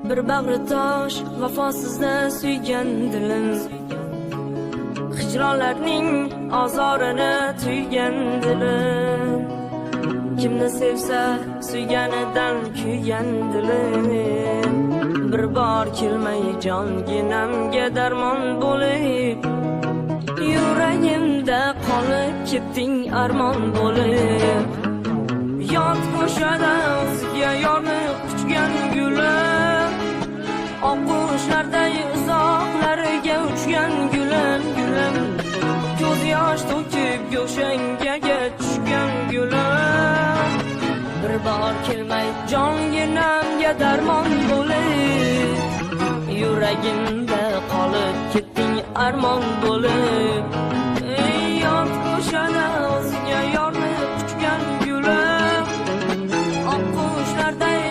Bir bag'ri tosh vafosizni suygan dilim, hijronlarning ozorini tuygan dilim. Kimni sevsa suyganidan kuygan dilim. Bir bor kelmay jonginamga darmon bo'lib, yuragimda qolib ketding armon bo'lib. Yot ko'shada o'zga yorni quchgan gulim, oqqushlarday uzoqlarga uchgan gulim, gulim. Ko'z yosh to'kib go'shangaga tushgan gulim. Bir bor kelmay jonginamga darmon bo'lib, yuragimda qolib ketding armon bo'lib.